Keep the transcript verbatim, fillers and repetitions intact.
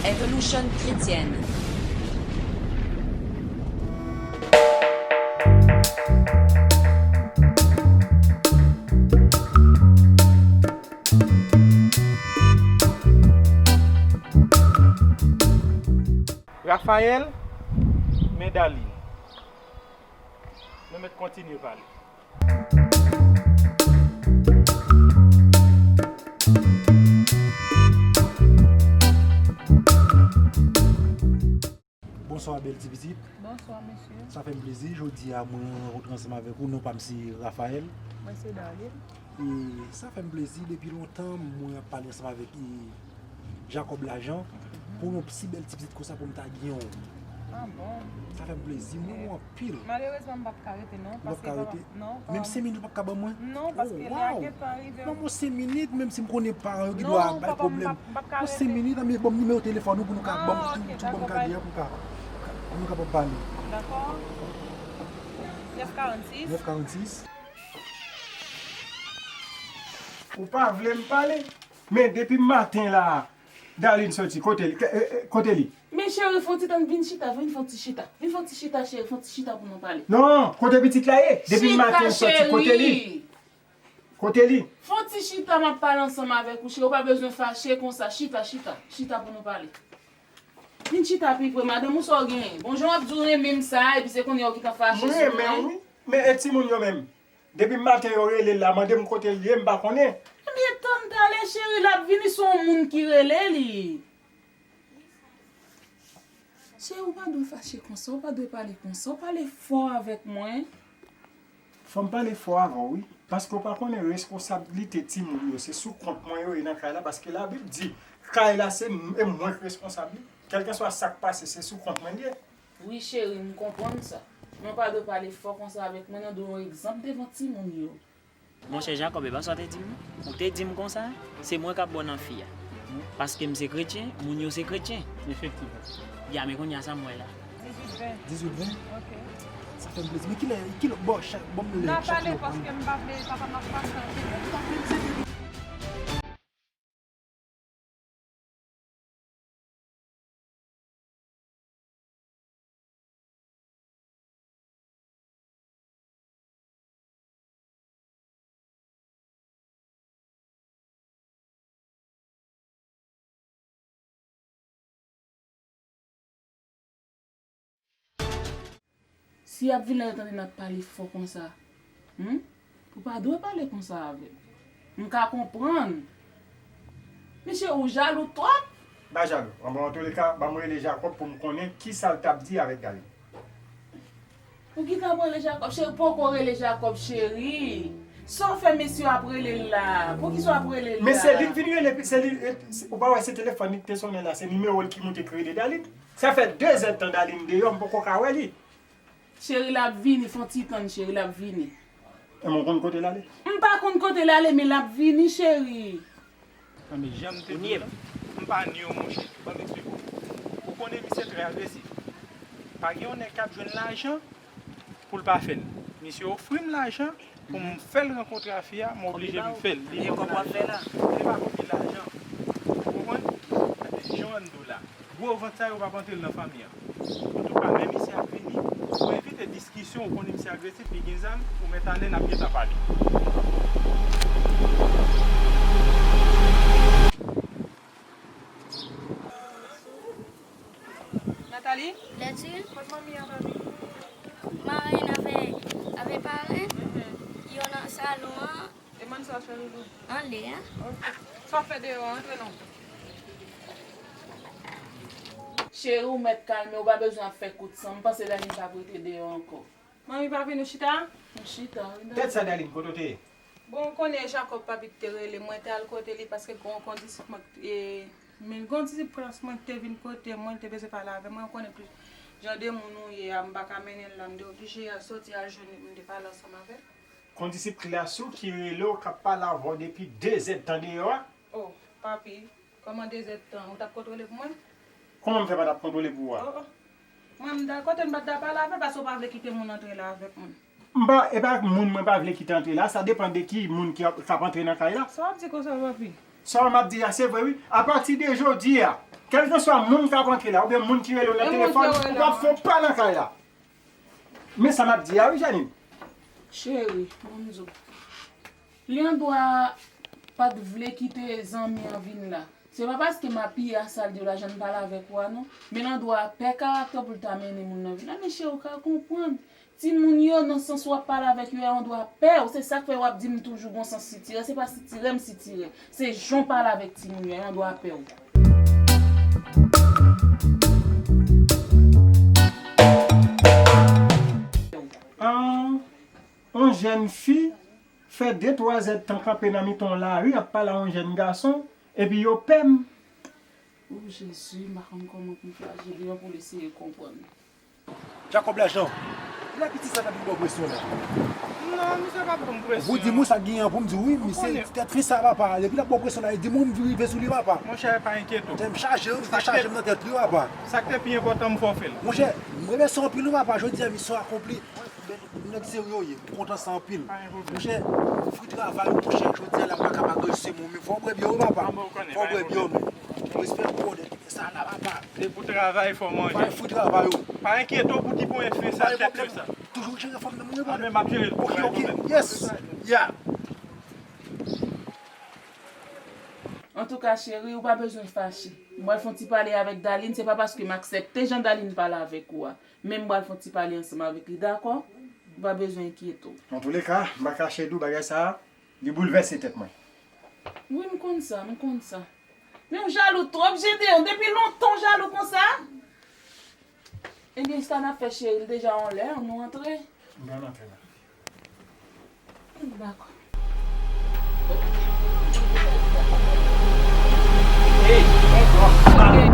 Evolution Chrétienne. Raphaël, men Darline. Nou mèt kontinye pale. Bonswa, bèl ti pitit. Bonswa, mesye. Sa fè m plezi. Jodi a, mwen rankontre ansanm avèk ou. Non pa m se Raphaël. Mwen se Darline. E sa fè m plezi. Depi lontan, mwen ap pale ansanm avèk, e, Jacob Lajan pou yon si bèl ti pitit konsa pou m ta gen yon. Ah bon? Sa fè m plezi. Mwen renmen w anpil. Malerezman, m p ap ka rete, non. Ou p ap ka rete? Non, menm senk minit ou p ap ka ban mwen? Non, paske lè a gentan rive. Ban mwen senk minit, menm si m konnen paran yo gen dwa bay pwoblèm. Non, papa, m p ap ka rete. Senk minit, men ban m nimewo telefòn ou pou nou ka ban m tout, tout ban m kadi a pou ka, pou nou kapab pale. Dakò. Nèf karannsis. Nèf karannsis. Ou pa vle m pale? Men depi maten la, Darline soti, kote li? Ke- eh, eh, kote li? Men cheri, fon ti tann, vin chita, vin fon ti chita. Vin fon ti chita, cheri, fon ti chita pou nou pale. Non, kote pitit la ye? Depi maten soti, kote li? Kote li? Fon ti chita, m ap pale ansanm avèk ou, cheri, ou pa bezwen fache konsa. Chita, chita, chita pou nou pale. Vin chita pi pre, madanm ou sa w genyen? Bon, jan w ap di w renmen m sa, epi se kounye a w gentan fache sou mwen. Mwen renmen w, wi. Men e timoun yo menm? Depi maten yo rele l la, mande m kote l ye, m pa konnen. Ebyen, tann talè, cheri, l ap vini, se yon moun ki rele li. Cheri, ou pa dwe fache konsa, ou pa dwe pale konsa, ou pale fò avèk mwen. Fò m pale fò avè w, wi, paske w pa konnen reskonsablite timoun yo, se sou kont mwen yo ye nan kay la, paske Labib di, kay la se m, e mwen k responsab li. Kèlkeswa sa k pase, se sou kont mwen l ye. Wi, cheri, m konprann sa. Men w pa dwe pale fò konsa avèk mwen, non, dwe yon egzanp devan timoun yo. Monchè Jacob, e pa sa w te di m, non? Ou te di m konsa, se mwen k ap ba w nan fi a. Paske m se kretyen, moun yo se kretyen. Efektivman. Ya, men kounye a sa m wè la. Dizuit ven. Dizuit ven? Ok. Sa fè m plezi. Men kilè, kilè, bon, chak, bon, m lè, chak lè. N a pale paske m pa vle papa m ap pase anpil. Si y ap vin la, yo tande n ap pale fò konsa, hmm? Ou pa dwe pale konsa avè m. M ka konprann. Mesye, ou jalou twòp. M pa jalou. Anben, antouleka, ban m rele Jacob pou m konnen kisa l t ap di avèk Darline. Ou gentan ap rele Jacob, cheri, poko rele Jacob, cheri. Sa w fè mesye ap rele l la? Poukisa w ap rele l la? Men se li k vin rele, se li, e, se, ou pa wè se telefòn li k te sonnen la, se nimewo l ki montre k rele Darline. Sa fè de zèdtan Darline deyò, m poko ka wè li. Cheri, l ap vini, fon ti tann, cheri, l ap vini. E mwen konn kote l ale? M pa konn kote l ale, men l ap vini, cheri. Nan men jan m te di w la, m pa ni w, monchè. Ban m eksplike w. Ou konnen misye trè agresif. Pa gen yon nèg k ap jwenn lajan pou l pa fè l. Misye ofri m lajan pou m fè l rankontre a fi a, m oblije m fè l. Li ban m lajan. Li pa ofri lajan. Ou konprann? Jan m di w la. Gwo vant sa yo p ap antre l nan fanmi an. Antouka, men misye ap vini, pou evite diskisyon, ou konnen misye agresif, li gen zam, ou mèt ale, n ap gentan pale. Nathalie? Lèti? Kot manmi an, papi? Marenn avè, avè parenn. Mhm. Yo nan salon an. E mann sa cheri pou? Anlè a. Ok. Sa w ap fè deyò a? Antre non. Cheri, ou mèt kalme, ou pa bezwen ap fè kout san. M panse Darline p ap rete deyò ankò. Manmi pa vin, ou chita? M chita, wi, Darline. Tèt sa, Darline, kote w te ye? Bon, ou konnen Jacob papi te rele m, mwen te al kote li paske gon, gon disip mwen, e, men gon disip klas mwen ki te vin kote mwen, li te bezwen pale avè mwen, ou konnen plis jan de moun ou ye a, m pa ka mennen l la, m te oblije al sòti al jwenn li pou m te pale ansanm avè l. Kondisip klas ou ki rele w, k ap pale avè w depi de zèdtan deyò a? O, papi, kòman de zèdtan? Ou t ap kontwole pou mwen? Kòman m fè pa t ap kontwole pou ou a? O, o. Mwen, m ta kote m pa t ta pale avè l, paske w pa vle kite moun antre la avèk mwen. M pa, e pa moun mwen pa vle kite antre la, sa depann de ki moun ki ap, k ap antre nan kay la. Sa w ap di konsa, papi? Sa w m ap di a, se vre, wi. Apati de jodi a, Kèlkanswa moun k ap antre la, oubyen moun ki rele w nan telefòn, ou p ap fè yon pa nan kay la. Men sa m ap di a wi, Janine. Cheri, ban m di w. Li andwa pa t vle kite zanmi an vin la. Se pa paske m apiye a sa l di w la, jan l pale avèk ou a non. Men l andwa pè karaktè pou l ta mennen moun nan vin la. Men cheri, ou ka konprann. Timoun yo, nan sans w ap pale avèk yo a, andwa pè w. Se sa k fè w ap di m toujou gon sans sitire. Se pa sitire m sitire. Se jan w pale avèk timoun yo a, andwa pè w. An, yon jèn fi fè de twa zèdtan kanpe nan mitan yon lari ap pale a yon jèn gason, epi yo pè m. O Jezi, m pa konn kòman pou m fè aji li an pou l eseye konprann. Jacob Lajan, lè piti sa t ap vin ba w presyon la. Non, misye p ap ban m presyon. Ou di m sa genyen pou m di wi, misye tèt fin sa papa. Depi l ap ba w presyon la, e di m vin rive sou li papa. Monchè, pa enkyete w. Tèt m chaje, m te chaje m nan tèt li papa. Sa k te pi enpòtan, m fè w fè l. Monchè, m remèsye w anpil wi papa, jodi a misyon akonpli. Nèg serye w ye, m kontan sa anpil. Pa gen pwoblèm. Monchè, fwi travay ou, monchè, jodi a la, m pa ka pa gade se moun, men fò w bwè byè w papa. Fò w bwè byè w, men. Respè pou w, sa la papa. Se pou travay, fò manje. Bay fwi travay ou. Pa enkyete w pou ti pwen fen sa, tèt fen sa. Toujou jere fanm nan mwen, men m ap jere l. Ok, ok, yes. Yeah. Antouka, cheri, ou pa bezwen fache. M pral fè yon ti pale avèk Daline, se pa paske m aksepte jan Daline pale avèk ou a. Men m pral fè yon ti pale ansanm avèk li, dakò? Ou pa bezwen enkyete w. Antouleka, m pa kache di w bagay sa a, li boulvèse tèt mwen. Wi, m konn sa, m konn sa. Men w jalou twòp, Jedeon. Depi lontan w jalou konsa? Ebyen, sa n ap fè, cheri, l deja yon lè, nou antre. M pral antre la. Dakò. Hey, bonjou.